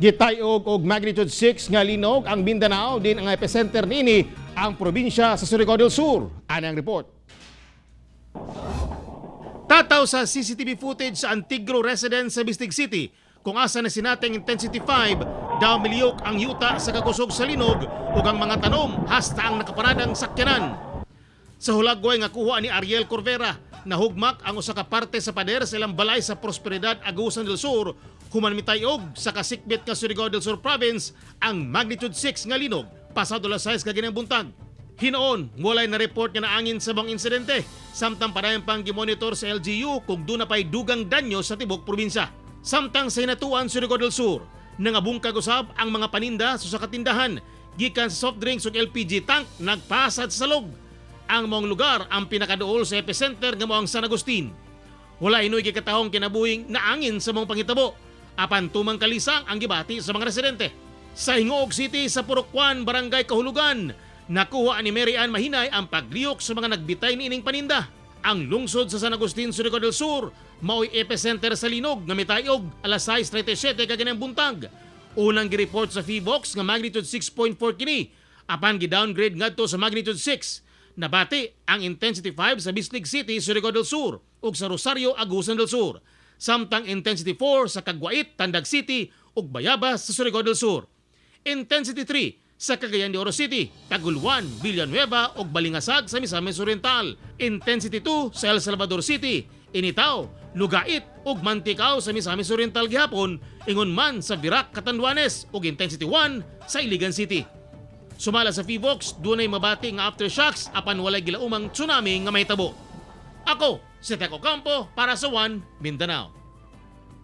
Gitayog og magnitude 6 nga linog ang Mindanao, din ang epicenter niini ang probinsya sa Surigao del Sur. Ani ang report. Tataw sa CCTV footage sa Antigro Residence sa Bislig City kung asa na sinating intensity 5, daw miliyok ang yuta sa kakusog sa linog ug ang mga tanom hasta ang nakaparadang sakyanan. Sa hulagway nga kuha ni Ariel Corvera, nahugmak ang usa ka parte sa pader sa ilang balay sa Prosperidad, Agusan del Sur, human mitayog sa kasikbit nga Surigao del Sur Province ang magnitude 6 nga linog pasado alas 6 kaginang buntag. Hinoon, walay na report nga naangin sa maong insidente, samtang padayon pang gimonitor sa LGU kung duna pa'y dugang danyo sa tibok probinsya. Samtang sa Hinatuan, Surigao del Sur, nangabungkag usab ang mga paninda sa usa ka tindahan gikan sa soft drinks ug LPG tank nagpasad sa salog. Ang maong lugar ang pinakaduol sa epicenter nga mao ang San Agustin. Wala hinoy gikatahong kinabuhing naangin sa maong panghitabo. Apan tumang kalisang ang gibati sa mga residente. Sa Gingoog City sa Purok 1, Barangay Kahulugan, nakuha ni Mary Ann Mahinay ang pagliyok sa mga nagbitay niining paninda. Ang lungsod sa San Agustin, Surigao del Sur, mao'y epicenter sa linog nga mitayog alas 6:37 kaganang buntag. Unang gireport sa PHIVOLCS nga magnitude 6.4 kini, apan gi-downgrade ngadto sa magnitude 6. Nabati ang intensity 5 sa Bislig City, Surigao del Sur ug sa Rosario, Agusan del Sur. Samtang intensity 4 sa Cagwait, Tandag City ug Bayabas sa Surigao del Sur. Intensity 3 sa Cagayan de Oro City, Taguluan, Villanueva ug Balingasag sa Misamis Oriental. Intensity 2 sa El Salvador City, Initao, Lugait ug Manticao sa Misamis Oriental gihapon, ingon man sa Virac, Catanduanes ug intensity 1 sa Iligan City. Sumala sa PHIVOLCS, dunay mabati nga aftershocks apan walay gilaumang tsunami nga mahitabo. Ako, si Teco Campo para sa One Mindanao.